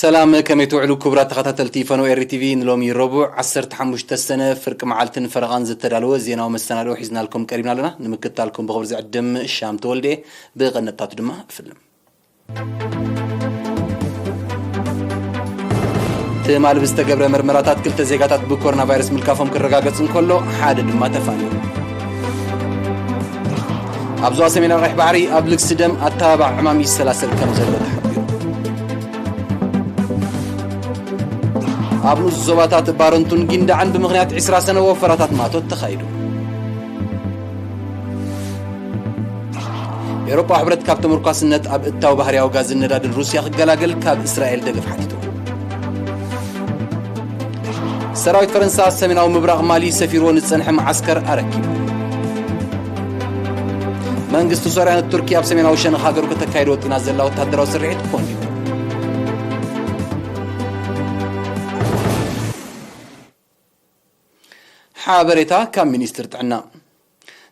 ሰላም፣ ከመይ ትውዕሉ ክቡራት ተኸታተልቲ ፈነው ኤሪ ቲቪ? ንሎሚ ረቡዕ ዓሰርተ ሓሙሽተ ሰነ ፍርቂ መዓልትን ፈረቓን ዝተዳለወ ዜናዊ መሰናድኦ ሒዝናልኩም ቀሪብና ኣለና። ንምክትታልኩም ብኽብሪ ዝዕድም ሻም ተወልደ። ብቐነጣቱ ድማ እፍልም። ትማሊ ብዝተገብረ መርመራታት ክልተ ዜጋታት ብኮሮና ቫይረስ ምልካፎም ክረጋገጽ እንከሎ፣ ሓደ ድማ ተፋንዩ። ኣብ ዞባ ሰሜናዊ ቀይሕ ባሕሪ ኣብ ልግሲ ደም ኣተባባዕ ዕማም ይሰላሰል ከም ዘሎ ተሓቢሩ። ኣብ ንኡስ ዞባታት ባረንቱን ጊንዳዕን ብምኽንያት ዕስራ ሰነ ወፈራታት ማቶት ተኻይዱ። ኤውሮጳ ሕብረት ካብ ተመርኳስነት ኣብ እታው ባህርያዊ ጋዝን ነዳድን ሩስያ ክገላገል ካብ እስራኤል ደገፍ ሓቲቱ። ሰራዊት ፈረንሳ ሰሜናዊ ምብራቕ ማሊ ሰፊርዎ ንዝጸንሐ መዓስከር ኣረኪቡ። መንግስቲ ሶርያ ንቱርኪ ኣብ ሰሜናዊ ሸነኽ ሃገሩ ከተካይዶ ወጢና ዘላ ወታደራዊ ስርሒት ኮንዩ። ሓበሬታ ካብ ሚኒስትር ጥዕና።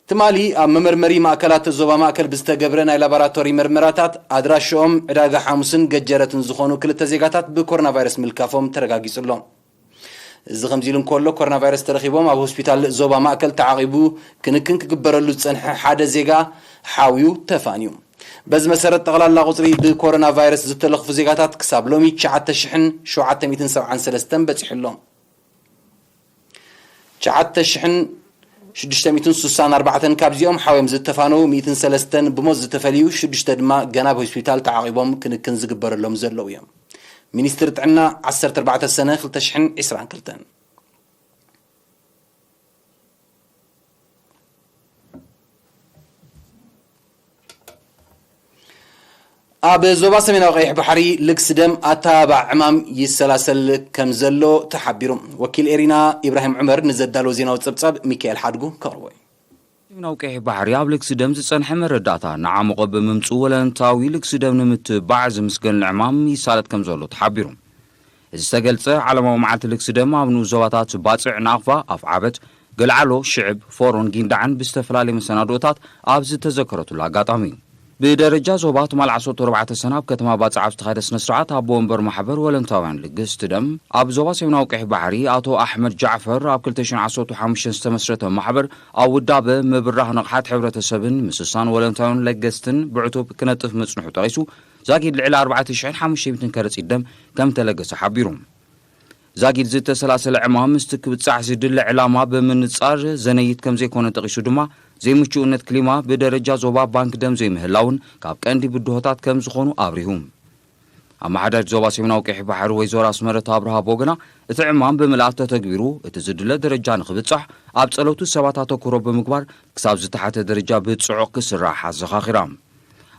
ትማሊ ኣብ መመርመሪ ማእከላት ዞባ ማእከል ብዝተገብረ ናይ ላቦራቶሪ መርመራታት ኣድራሽኦም ዕዳጋ ሓሙስን ገጀረትን ዝኾኑ ክልተ ዜጋታት ብኮሮና ቫይረስ ምልካፎም ተረጋጊጹ ኣሎ። እዚ ከምዚ ኢሉ እንከሎ፣ ኮሮና ቫይረስ ተረኺቦም ኣብ ሆስፒታል ዞባ ማእከል ተዓቒቡ ክንክን ክግበረሉ ዝጸንሐ ሓደ ዜጋ ሓውዩ ተፋንዩ። በዚ መሰረት፣ ጠቕላላ ቁጽሪ ብኮሮና ቫይረስ ዝተለኽፉ ዜጋታት ክሳብ ሎሚ ትሽዓተ ሽሕን ሸውዓተ ሚእትን ሰብዓን ሰለስተን በጺሑ ኣሎ። ትሽዓተ ሽሕን ሽዱሽተ ሚእትን ስሳን ኣርባዕተን ካብዚኦም ሓውዮም ዝተፋነዉ ሚእትን ሰለስተን ብሞት ዝተፈልዩ፣ ሽዱሽተ ድማ ገና ኣብ ሆስፒታል ተዓቒቦም ክንክን ዝግበረሎም ዘለዉ እዮም። ሚኒስትሪ ጥዕና ዓሰርተ ኣርባዕተ ሰነ ክልተ ሽሕን ዕስራን ክልተን። ኣብ ዞባ ሰሜናዊ ቀይሕ ባሕሪ ልግሲ ደም ኣተባባዕ ዕማም ይሰላሰል ከም ዘሎ ተሓቢሩ። ወኪል ኤሪና ኢብራሂም ዑመር ንዘዳለዎ ዜናዊ ጸብጻብ ሚካኤል ሓድጉ ከቕርቦ እዩ። ሰሜናዊ ቀይሕ ባሕሪ ኣብ ልግሲ ደም ዝጸንሐ መረዳእታ እናዓሞቐ ብምምጽኡ፣ ወለንታዊ ልግሲ ደም ንምትባዕ ዝምስገን ዕማም ይሳለጥ ከም ዘሎ ተሓቢሩ። እዚ ዝተገልጸ ዓለማዊ መዓልቲ ልግሲ ደም ኣብ ንኡስ ዞባታት ባጽዕ፣ ናቕፋ፣ ኣፍዓበት፣ ገልዓሎ፣ ሽዕብ፣ ፎሮን ጊንዳዕን ብዝተፈላለየ መሰናድኦታት ኣብ ዝተዘከረትሉ ኣጋጣሚ እዩ። ብደረጃ ዞባ ትማል ዓሰርተ ኣርባዕተ ሰነ ኣብ ከተማ ባጽዕ ኣብ ዝተኻየደ ስነ ስርዓት ኣቦ ወንበር ማሕበር ወለንታውያን ልግስቲ ደም ኣብ ዞባ ሰሜናዊ ቀይሕ ባሕሪ ኣቶ ኣሕመድ ጃዕፈር ኣብ ክልተ ሽሕን ዓሰርተ ሓሙሽተን ዝተመስረተ ማሕበር ኣብ ውዳበ ምብራህ ንቕሓት ሕብረተሰብን ምስሳን ወለንታውያን ለገስትን ብዕቱብ ክነጥፍ ምጽንሑ ጠቒሱ ዛጊድ ልዕሊ ኣርባዕተ ሽሕን ሓሙሽተ ሚእትን ከረጺት ደም ከም ተለገሰ ሓቢሩ። ዛጊድ ዝተሰላሰለ ዕማም ምስቲ ክብጻሕ ዝድለ ዕላማ ብምንጻር ዘነይት ከም ዘይኮነ ጠቒሱ ድማ ዘይምቹእነት ክሊማ ብደረጃ ዞባ ባንክ ደም ዘይምህላውን ካብ ቀንዲ ብድሆታት ከም ዝኾኑ ኣብሪሁ። ኣመሓዳሪት ዞባ ሰሜናዊ ቀይሕ ባሕሪ ወይዘሮ ኣስመረት ኣብርሃ ብወገና እቲ ዕማም ብምልኣት ተተግቢሩ እቲ ዝድለ ደረጃ ንክብጻሕ ኣብ ጸለውቲ ሰባት ኣተኩሮ ብምግባር ክሳብ ዝተሓተ ደረጃ ብጽዑቕ ክስራሕ ኣዘኻኺራ።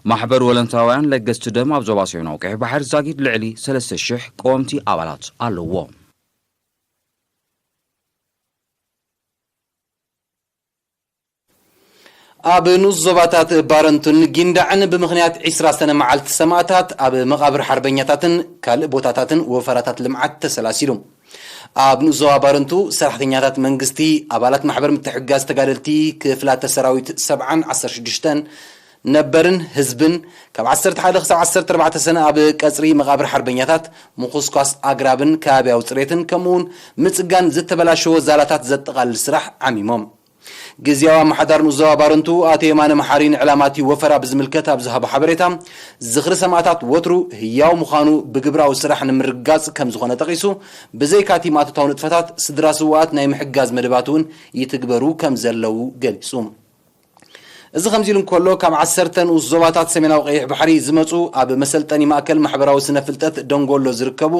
ማሕበር ወለንታውያን ለገስቲ ደም ኣብ ዞባ ሰሜናዊ ቀይሕ ባሕሪ ዛጊድ ልዕሊ ሰለስተ ሽሕ ቀወምቲ ኣባላት ኣለዎ። ኣብ ንኡስ ዞባታት ባረንቱን ጊንዳዕን ብምኽንያት ዕስራ ሰነ መዓልቲ ሰማእታት ኣብ መቓብር ሓርበኛታትን ካልእ ቦታታትን ወፈራታት ልምዓት ተሰላሲሉ። ኣብ ንኡስ ዞባ ባረንቱ ሰራሕተኛታት መንግስቲ፣ ኣባላት ማሕበር ምትሕግጋዝ ተጋደልቲ፣ ክፍላተ ሰራዊት ሰብዓን ዓሰርተ ሽዱሽተን ነበርን ህዝብን ካብ ዓሰርተ ሓደ ክሳብ ዓሰርተ ኣርባዕተ ሰነ ኣብ ቀጽሪ መቓብር ሓርበኛታት፣ ምኹስኳስ ኣግራብን ከባብያዊ ጽሬትን ከምኡውን ምጽጋን ዝተበላሸወ ዛላታት ዘጠቓልል ስራሕ ዓሚሞም። ግዝያዊ ኣመሓዳሪ ንኡስ ዞባ ባረንቱ ኣቶ የማነ መሓሪ ንዕላማ እቲ ወፈራ ብዝምልከት ኣብ ዝሃቦ ሓበሬታ፣ ዝኽሪ ሰማእታት ወትሩ ህያው ምዃኑ ብግብራዊ ስራሕ ንምርግጋጽ ከም ዝኾነ ጠቒሱ፣ ብዘይካ እቲ ማእቶታዊ ንጥፈታት፣ ስድራ ስውኣት ናይ ምሕጋዝ መደባት እውን ይትግበሩ ከም ዘለዉ ገሊጹ። እዚ ከምዚ ኢሉ እንከሎ፣ ካብ ዓሰርተ ንኡስ ዞባታት ሰሜናዊ ቀይሕ ባሕሪ ዝመጹ ኣብ መሰልጠኒ ማእከል ማሕበራዊ ስነ ፍልጠት ደንጎሎ ዝርከቡ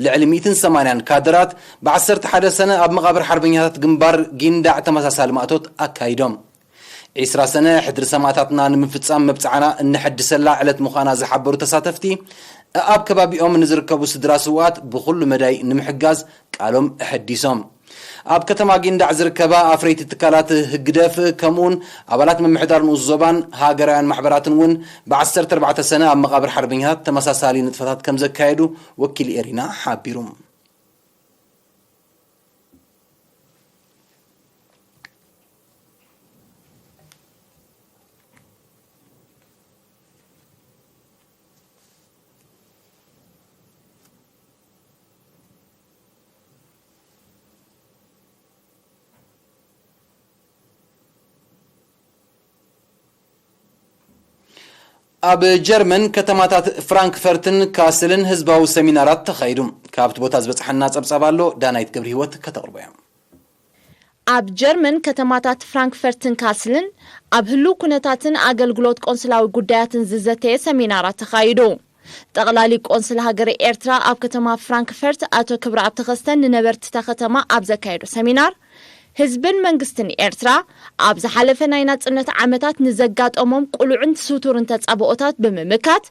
ልዕሊ ሚእትን ሰማንያን ካድራት ብ ዓሰርተ ሓደ ሰነ ኣብ መቓብር ሓርበኛታት ግንባር ጊንዳዕ ተመሳሳሊ ማእቶት ኣካይዶም። ዕስራ ሰነ ሕድሪ ሰማእታትና ንምፍጻም መብጽዓና እነሐድሰላ ዕለት ምዃና ዝሓበሩ ተሳተፍቲ፣ ኣብ ከባቢኦም ንዝርከቡ ስድራ ስውኣት ብኹሉ መዳይ ንምሕጋዝ ቃሎም ኣሐዲሶም። ኣብ ከተማ ጊንዳዕ ዝርከባ ኣፍረይቲ ትካላት ህግደፍ ከምኡውን ኣባላት ምምሕዳር ንኡስ ዞባን ሃገራውያን ማሕበራትን እውን ብ ዓሰርተ ኣርባዕተ ሰነ ኣብ መቓብር ሓርበኛታት ተመሳሳሊ ንጥፈታት ከም ዘካየዱ ወኪል ኤሪና ሓቢሩ። ኣብ ጀርመን ከተማታት ፍራንክፈርትን ካስልን ህዝባዊ ሰሚናራት ተኻይዱ። ካብቲ ቦታ ዝበጽሓና ጸብጻብ ኣሎ፣ ዳናይት ገብረ ህይወት ከተቕርቦ እያ። ኣብ ጀርመን ከተማታት ፍራንክፈርትን ካስልን ኣብ ህሉው ኩነታትን ኣገልግሎት ቆንስላዊ ጉዳያትን ዝዘተየ ሰሚናራት ተኻይዱ። ጠቕላሊ ቆንስል ሃገረ ኤርትራ ኣብ ከተማ ፍራንክፈርት ኣቶ ክብረኣብ ተኸስተ ንነበርትታ ከተማ ኣብ ዘካየዶ ሰሚናር፣ ህዝብን መንግስትን ኤርትራ ኣብ ዝሓለፈ ናይ ናጽነት ዓመታት ንዘጋጠሞም ቅሉዕን ስቱርን ተጻብኦታት ብምምካት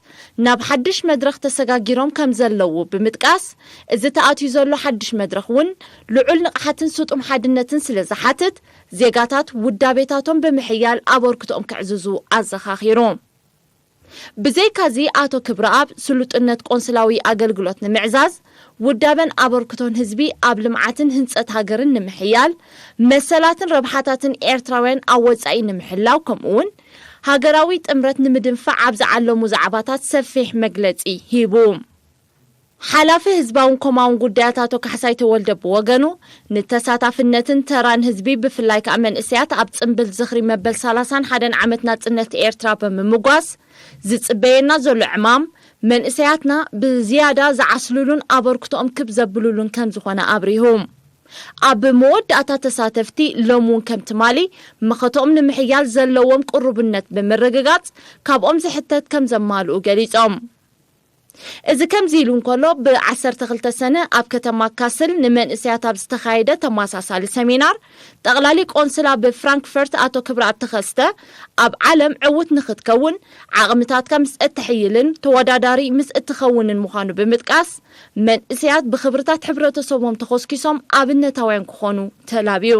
ናብ ሓድሽ መድረኽ ተሰጋጊሮም ከም ዘለዉ ብምጥቃስ፣ እዚ ተኣትዩ ዘሎ ሓድሽ መድረኽ እውን ልዑል ንቕሓትን ስጡም ሓድነትን ስለ ዝሓትት፣ ዜጋታት ውዳቤታቶም ብምሕያል ኣበርክቶኦም ከዕዝዙ ኣዘኻኺሩ። ብዘይካዚ ኣቶ ክብረኣብ ስሉጥነት ቆንስላዊ ኣገልግሎት ንምዕዛዝ፣ ውዳበን ኣበርክቶን ህዝቢ ኣብ ልምዓትን ህንጸት ሃገርን ንምሕያል፣ መሰላትን ረብሓታትን ኤርትራውያን ኣብ ወጻኢ ንምሕላው፣ ከምኡውን ሃገራዊ ጥምረት ንምድንፋዕ ኣብ ዝዓለሙ ዛዕባታት ሰፊሕ መግለጺ ሂቡ። ሓላፊ ህዝባውን ኮማውን ጉዳያት ኣቶ ካሕሳይ ተወልደ ብወገኑ፣ ንተሳታፍነትን ተራን ህዝቢ ብፍላይ ከኣ መንእሰያት ኣብ ጽምብል ዝኽሪ መበል ሰላሳን ሓደን ዓመት ናጽነት ኤርትራ ብምምጓስ፣ ዝጽበየና ዘሎ ዕማም መንእሰያትና ብዝያዳ ዝዓስሉሉን ኣበርክቶኦም ክብ ዘብሉሉን ከም ዝኾነ ኣብሪሁ። ኣብ መወዳእታ ተሳተፍቲ ሎም እውን ከም ትማሊ መኸተኦም ንምሕያል ዘለዎም ቅሩብነት ብምርግጋጽ ካብኦም ዝሕተት ከም ዘማልኡ ገሊጾም። እዚ ከምዚ ኢሉ እንከሎ፣ ብ ዓሰርተ ክልተ ሰነ ኣብ ከተማ ካስል ንመንእሰያት ኣብ ዝተኻየደ ተመሳሳሊ ሰሚናር፣ ጠቕላሊ ቆንስላ ብፍራንክፈርት ኣቶ ክብረኣብ ተኸስተ፣ ኣብ ዓለም ዕዉት ንኽትከውን ዓቕምታትካ ምስ እተሕይልን ተወዳዳሪ ምስ እትኸውንን ምዃኑ ብምጥቃስ፣ መንእሰያት ብኽብርታት ሕብረተሰቦም ተኾስኪሶም ኣብነታውያን ክኾኑ ተላብዩ።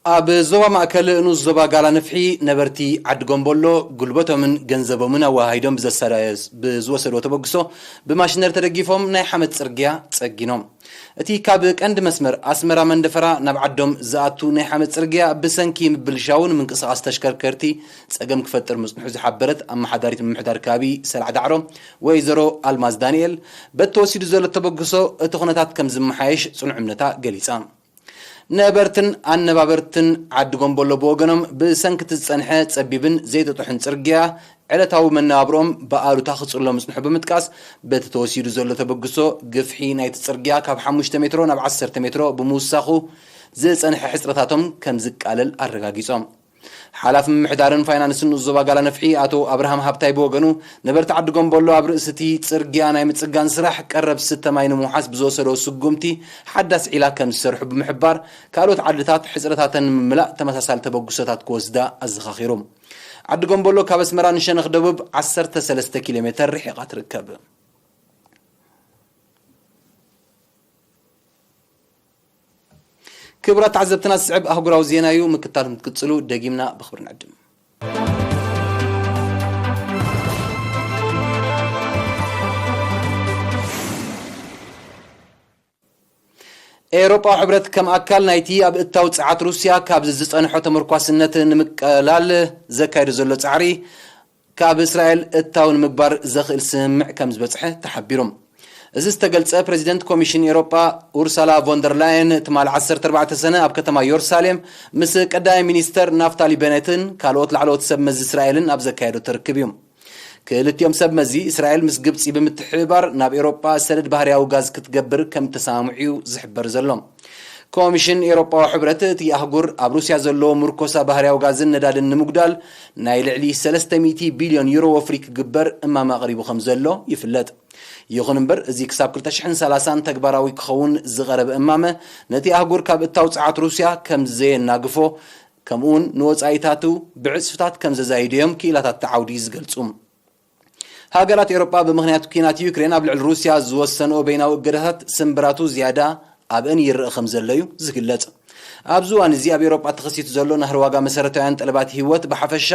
ኣብ ዞባ ማእከል ንኡስ ዞባ ጋላ ንፍሒ ነበርቲ ዓዲ ጎምቦሎ ጉልበቶምን ገንዘቦምን ኣወሃሂዶም ብዘሰረ-፣ ብዝወሰድዎ ተበግሶ ብማሽነሪ ተደጊፎም ናይ ሓመድ ጽርግያ ጸጊኖም። እቲ ካብ ቀንዲ መስመር ኣስመራ መንደፈራ ናብ ዓዶም ዝኣቱ ናይ ሓመድ ጽርግያ ብሰንኪ ምብልሻው ንምንቅስቓስ ተሽከርከርቲ ጸገም ክፈጥር ምጽንሑ ዝሓበረት ኣመሓዳሪት ምምሕዳር ከባቢ ሰላዕ ዳዕሮ ወይዘሮ ኣልማዝ ዳንኤል በቲ ተወሲዱ ዘሎ ተበግሶ እቲ ኩነታት ከም ዝመሓየሽ ጽኑዕ እምነታ ገሊጻ። ነበርትን ኣነባበርትን ዓዲ ጎምቦሎ ብወገኖም፣ ብሰንኪ እቲ ዝጸንሐ ጸቢብን ዘይጥጡሕን ጽርግያ፣ ዕለታዊ መነባብሮኦም ብኣሉታ ክጽሎ ምጽንሑ ብምጥቃስ፣ በቲ ተወሲዱ ዘሎ ተበግሶ፣ ግፍሒ ናይቲ ጽርግያ ካብ ሓሙሽተ ሜትሮ ናብ ዓሰርተ ሜትሮ ብምውሳኹ፣ ዝጸንሐ ሕጽረታቶም ከም ዝቃለል ኣረጋጊጾም። ሓላፊ ምምሕዳርን ፋይናንስን ንኡስ ዞባ ጋላ ነፍሒ ኣቶ ኣብርሃም ሃብታይ ብወገኑ፣ ነበርቲ ዓዲ ጎምቦሎ ኣብ ርእሲ እቲ ጽርግያ ናይ ምጽጋን ስራሕ ቀረብ ዝስተ ማይ ንምውሓስ ብዝወሰዶ ስጉምቲ ሓዳስ ዒላ ከም ዝሰርሑ ብምሕባር፣ ካልኦት ዓድታት ሕጽረታተን ንምምላእ ተመሳሳሊ ተበግሶታት ክወስዳ ኣዘኻኺሩ። ዓዲ ጎምቦሎ ካብ ኣስመራ ንሸነኽ ደቡብ ዓሰርተ ሰለስተ ኪሎ ሜተር ርሒቓ ትርከብ። ክቡራት ተዓዘብትና፣ ዝስዕብ ኣህጉራዊ ዜና እዩ። ምክታል ክትቅጽሉ ደጊምና ብኽብሪ ንዕድም። ኤውሮጳዊ ሕብረት ከም ኣካል ናይቲ ኣብ እታው ጸዓት ሩስያ ካብዚ ዝጸንሖ ተመርኳስነት ንምቅላል ዘካየዶ ዘሎ ጻዕሪ፣ ካብ እስራኤል እታው ንምግባር ዘኽእል ስምምዕ ከም ዝበጽሐ ተሓቢሩ። እዚ ዝተገልጸ ፕረዚደንት ኮሚሽን ኤውሮጳ ኡርሳላ ቮንደር ላየን ትማሊ ዓሰርተ ኣርባዕተ ሰነ ኣብ ከተማ ዮርሳሌም ምስ ቀዳማይ ሚኒስተር ናፍታሊ ቤኔትን ካልኦት ላዕለዎት ሰብ መዚ እስራኤልን ኣብ ዘካየዶ ትርክብ እዩ። ክልቲኦም ሰብ መዚ እስራኤል ምስ ግብጺ ብምትሕብባር ናብ ኤውሮጳ ሰደድ ባህርያዊ ጋዝ ክትገብር ከም እተሰማምዑ እዩ ዝሕበር ዘሎ። ኮሚሽን ኤውሮጳዊ ሕብረት እቲ ኣህጉር ኣብ ሩስያ ዘለዎ ምርኮሳ ባህርያዊ ጋዝን ነዳድን ንምጉዳል ናይ ልዕሊ ሰለስተ ሚእቲ ቢልዮን ዩሮ ወፍሪ ክግበር እማመ ኣቕሪቡ ከም ዘሎ ይፍለጥ። ይኹን እምበር፣ እዚ ክሳብ ክልተ ሽሕን ሰላሳን ተግባራዊ ክኸውን ዝቐረበ እማመ፣ ነቲ ኣህጉር ካብ እታው ጸዓት ሩስያ ከም ዘየናግፎ፣ ከምኡውን ንወጻኢታቱ ብዕጽፍታት ከም ዘዛይዱ እዮም ክኢላታት እቲ ዓውዲ ዝገልጹ። ሃገራት ኤውሮጳ ብምኽንያት ኲናት ዩክሬን ኣብ ልዕሊ ሩስያ ዝወሰንኦ በይናዊ እገዳታት ስምብራቱ ዝያዳ ኣብአን ይረአ ከም ዘሎ እዩ ዝግለጽ። ኣብዚ እዋን እዚ ኣብ ኤውሮጳ ተኸሲቱ ዘሎ ናህሪ ዋጋ መሰረታውያን ጠለባት ህይወት ብሓፈሻ፣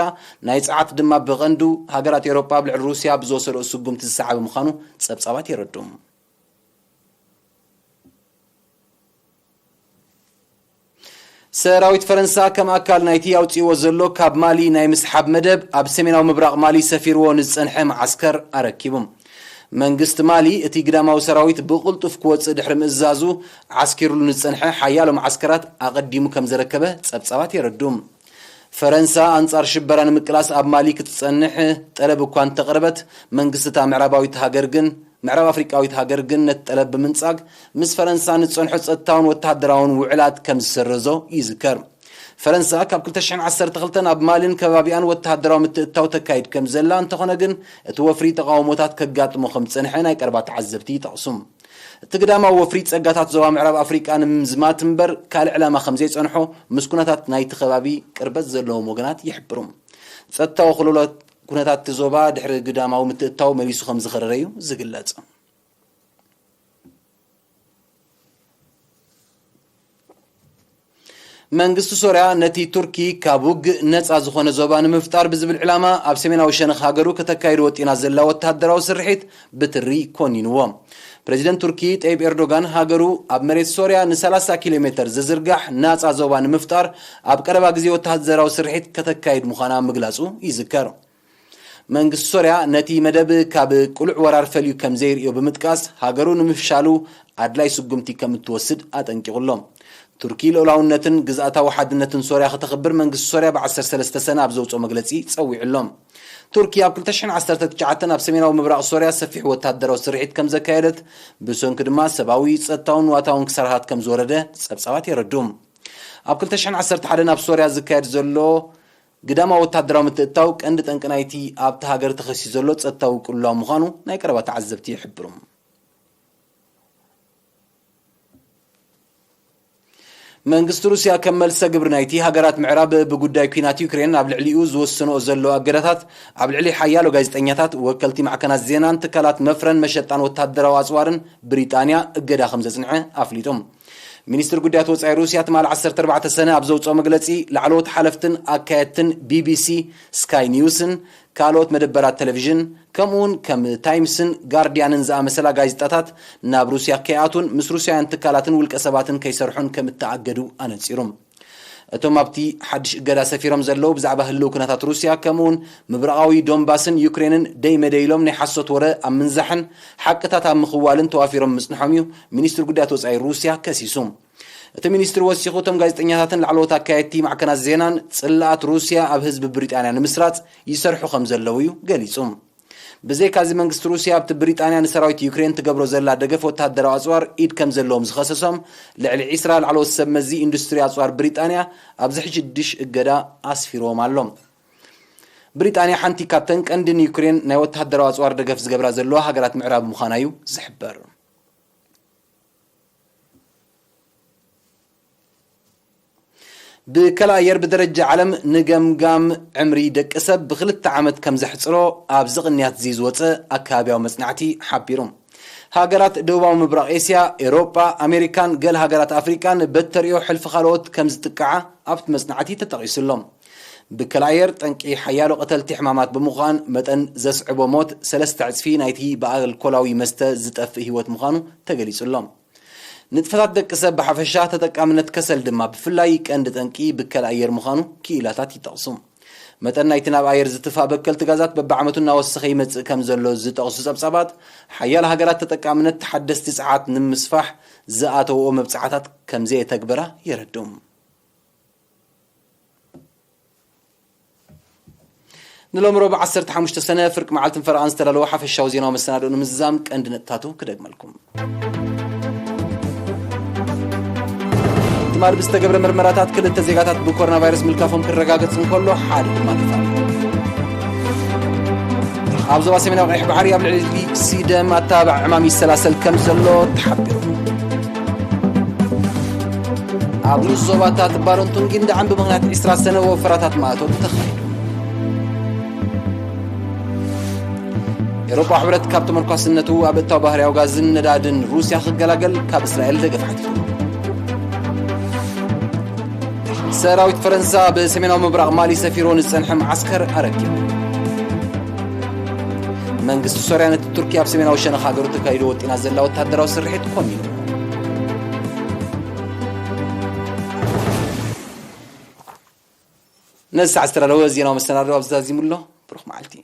ናይ ጸዓት ድማ ብቐንዱ፣ ሃገራት ኤውሮጳ ኣብ ልዕሊ ሩስያ ብዝወሰድኦ ስጉምቲ ዝሰዓበ ምዃኑ ጸብጻባት የረድኡ። ሰራዊት ፈረንሳ ከም ኣካል ናይቲ ኣውጺእዎ ዘሎ ካብ ማሊ ናይ ምስሓብ መደብ፣ ኣብ ሰሜናዊ ምብራቕ ማሊ ሰፊርዎ ንዝጸንሐ መዓስከር ኣረኪቡ። መንግስቲ ማሊ እቲ ግዳማዊ ሰራዊት ብቕልጡፍ ክወጽእ ድሕሪ ምእዛዙ፣ ዓስኪሩሉ ንዝጸንሐ ሓያሎ መዓስከራት ኣቐዲሙ ከም ዘረከበ ጸብጻባት የረድኡ። ፈረንሳ ኣንጻር ሽበራ ንምቅላስ ኣብ ማሊ ክትጸንሕ ጠለብ እኳ እንተቕረበት፣ መንግስቲ እታ ምዕራባዊት ሃገር ግን፣ ምዕራብ ኣፍሪቃዊት ሃገር ግን ነቲ ጠለብ ብምንጻግ፣ ምስ ፈረንሳ ንጸንሖ ጸጥታውን ወተሃደራውን ውዕላት ከም ዝሰረዞ ይዝከር። ፈረንሳ ካብ ክልተ ሽሕን ዓሰርተ ክልተን ኣብ ማልን ከባቢኣን ወተሃደራዊ ምትእትታው ተካይድ ከም ዘላ፣ እንተኾነ ግን እቲ ወፍሪ ተቓውሞታት ከጋጥሞ ከም ዝጸንሐ ናይ ቀረባ ተዓዘብቲ ይጠቕሱ። እቲ ግዳማዊ ወፍሪ ጸጋታት ዞባ ምዕራብ ኣፍሪቃ ንምምዝማት እምበር ካልእ ዕላማ ከም ዘይጸንሖ፣ ምስ ኩነታት ናይቲ ከባቢ ቅርበት ዘለዎም ወገናት ይሕብሩ። ጸጥታዊ ክልሎት ኩነታት እቲ ዞባ ድሕሪ ግዳማዊ ምትእትታው መሊሱ ከም ዝኸረረ እዩ ዝግለጽ። መንግስቲ ሶርያ ነቲ ቱርኪ ካብ ውግእ ነጻ ዝኾነ ዞባ ንምፍጣር ብዝብል ዕላማ ኣብ ሰሜናዊ ሸነኽ ሃገሩ ከተካይድ ወጢና ዘላ ወተሃደራዊ ስርሒት ብትሪ ኮኒንዎ። ፕሬዚደንት ቱርኪ ጠይብ ኤርዶጋን ሃገሩ ኣብ መሬት ሶርያ ን30 ኪሎ ሜተር ዝዝርጋሕ ናጻ ዞባ ንምፍጣር ኣብ ቀረባ ግዜ ወተሃደራዊ ስርሒት ከተካይድ ምዃና ምግላጹ ይዝከር። መንግስቲ ሶርያ ነቲ መደብ ካብ ቅሉዕ ወራር ፈልዩ ከም ዘይርእዮ ብምጥቃስ፣ ሃገሩ ንምፍሻሉ ኣድላይ ስጉምቲ ከም እትወስድ ኣጠንቂቑ ኣሎ። ቱርኪ ልኡላውነትን ግዝኣታዊ ሓድነትን ሶርያ ከተኽብር መንግስቲ ሶርያ ብ ዓሰርተ ሰለስተ ሰነ ኣብ ዘውፅኦ መግለፂ ፀዊዑ ኣሎ። ቱርኪ ኣብ ክልተ ሽሕን ዓሰርተ ትሽዓተን ኣብ ሰሜናዊ ምብራቕ ሶርያ ሰፊሕ ወታደራዊ ስርሒት ከም ዘካየደት፣ ብሰንኪ ድማ ሰብኣዊ፣ ጸጥታውን ንዋታውን ክሳራታት ከም ዝወረደ ጸብጻባት የረድኡ። ኣብ ክልተ ሽሕን ዓሰርተ ሓደን ኣብ ሶርያ ዝካየድ ዘሎ ግዳማዊ ወታደራዊ ምትእትታው ቀንዲ ጠንቂ ናይቲ ኣብቲ ሃገር ተኸሲቱ ዘሎ ጸጥታዊ ቅልውላው ምዃኑ ናይ ቀረባ ተዓዘብቲ ይሕብሩ። መንግስቲ ሩስያ ከም መልሰ ግብሪ ናይቲ ሃገራት ምዕራብ ብጉዳይ ኲናት ዩክሬን ኣብ ልዕሊኡ ዝወስንኦ ዘሎ እገዳታት ኣብ ልዕሊ ሓያሎ ጋዜጠኛታት፣ ወከልቲ ማዕከናት ዜናን ትካላት መፍረን መሸጣን ወታደራዊ ኣጽዋርን ብሪጣንያ እገዳ ከም ዘጽንዐ ኣፍሊጡ። ሚኒስትሪ ጉዳያት ወጻኢ ሩስያ ትማሊ ዓሰርተ ኣርባዕተ ሰነ ኣብ ዘውጽኦ መግለጺ፣ ላዕለዎት ሓለፍትን ኣካየድትን ቢቢሲ፣ ስካይ ኒውስን ካልኦት መደበራት ቴሌቪዥን፣ ከምኡውን ከም ታይምስን ጋርዲያንን ዝኣመሰላ ጋዜጣታት ናብ ሩስያ ከይኣትዉን ምስ ሩስያውያን ትካላትን ውልቀ ሰባትን ከይሰርሑን ከም እተኣገዱ ኣነጺሩ። እቶም ኣብቲ ሓድሽ እገዳ ሰፊሮም ዘለዉ ብዛዕባ ህልው ኩነታት ሩስያ፣ ከምኡውን ምብራቓዊ ዶንባስን ዩክሬንን ደይ መደይ ኢሎም ናይ ሓሶት ወረ ኣብ ምንዛሕን ሓቅታት ኣብ ምኽዋልን ተዋፊሮም ምጽንሖም እዩ ሚኒስትሪ ጉዳያት ወጻኢ ሩስያ ከሲሱ። እቲ ሚኒስትሪ ወሲኹ፣ እቶም ጋዜጠኛታትን ላዕለዎት ኣካየድቲ ማዕከናት ዜናን ጽላኣት ሩስያ ኣብ ህዝቢ ብሪጣንያ ንምስራጽ ይሰርሑ ከም ዘለዉ እዩ ገሊጹ። ብዘይካዚ መንግስቲ ሩስያ ኣብቲ ብሪጣንያ ንሰራዊት ዩክሬን ትገብሮ ዘላ ደገፍ ወተሃደራዊ ኣጽዋር ኢድ ከም ዘለዎም ዝኸሰሶም ልዕሊ ዒስራ ላዕለዎት ሰብ መዚ ኢንዱስትሪ ኣጽዋር ብሪጣንያ ኣብዚ ሕጂ ድሽ እገዳ ኣስፊርዎም ኣሎ። ብሪጣንያ ሓንቲ ካብተን ቀንዲ ንዩክሬን ናይ ወተሃደራዊ ኣጽዋር ደገፍ ዝገብራ ዘለዋ ሃገራት ምዕራብ ምዃና እዩ ዝሕበር። ብከላ ኣየር ብደረጃ ዓለም ንገምጋም ዕምሪ ደቂ ሰብ ብክልተ ዓመት ከም ዘሕጽሮ ኣብዚ ቅንያት እዚ ዝወጸ ኣካባቢያዊ መጽናዕቲ ሓቢሩ። ሃገራት ደቡባዊ ምብራቕ ኤስያ፣ ኤውሮጳ፣ ኣሜሪካን ገለ ሃገራት ኣፍሪቃን በተሪኦ ሕልፊ ካልኦት ከም ዝጥቅዓ ኣብቲ መጽናዕቲ ተጠቒሱ ኣሎ። ብከላ ኣየር ጠንቂ ሓያሎ ቀተልቲ ሕማማት ብምዃን መጠን ዘስዕቦ ሞት ሰለስተ ዕጽፊ ናይቲ ብኣልኮላዊ መስተ ዝጠፍእ ህይወት ምዃኑ ተገሊጹ ኣሎ። ንጥፈታት ደቂ ሰብ ብሓፈሻ፣ ተጠቃምነት ከሰል ድማ ብፍላይ ቀንዲ ጠንቂ ብከላ ኣየር ምዃኑ ክኢላታት ይጠቕሱ። መጠን ናይቲ ናብ ኣየር ዝትፋእ በከልቲ ጋዛት በብዓመቱ እናወሰኸ ይመጽእ ከም ዘሎ ዝጠቕሱ ጸብጻባት፣ ሓያል ሃገራት ተጠቃምነት ተሓደስቲ ጸዓት ንምስፋሕ ዝኣተውኦ መብጽዓታት ከም ዘየተግበራ የረድኡ። ንሎሚ ረቡዕ ዓሰርተ ሓሙሽተ ሰነ ፍርቂ መዓልትን ፈረቓን ዝተዳለወ ሓፈሻዊ ዜናዊ መሰናድኦ ንምዝዛም ቀንዲ ነጥብታቱ ክደግመልኩም። ትማሊ ብዝተገብረ ምርመራታት ክልተ ዜጋታት ብኮሮና ቫይረስ ምልካፎም ክረጋገጽ እንከሎ፣ ሓደ ድማ ተፋልዩ። ኣብ ዞባ ሰሜናዊ ቀይሕ ባሕሪ ኣብ ልዕሊ ሲደም ኣተባባዕ ዕማም ይሰላሰል ከም ዘሎ ተሓቢሩ። ኣብ ንኡስ ዞባታት ባሮንቱን ጊንዳዕን ብምኽንያት ዕስራ ሰነ ወፈራታት ማእቶት ተኻይዱ። ኤውሮጳ ሕብረት ካብ ተመርኳስነቱ ኣብ እታው ባህርያዊ ጋዝን ነዳድን ሩስያ ክገላገል ካብ እስራኤል ደገፍ ሓቲቱ። ሰራዊት ፈረንሳ ብሰሜናዊ ምብራቕ ማሊ ሰፊሮ ንዝጸንሐ መዓስከር ኣረኪቡ። መንግስቲ ሶርያ ነቲ ቱርኪ ኣብ ሰሜናዊ ሸነኽ ሃገሩ ተካይዶ ወጢና ዘላ ወተሃደራዊ ስርሒት ኮኒኑ። ነዚ ሰዓት ዝተዳለወ ዜናዊ መሰናዶ ኣብዚ ዛዚሙ ኣሎ። ብሩኽ መዓልቲ።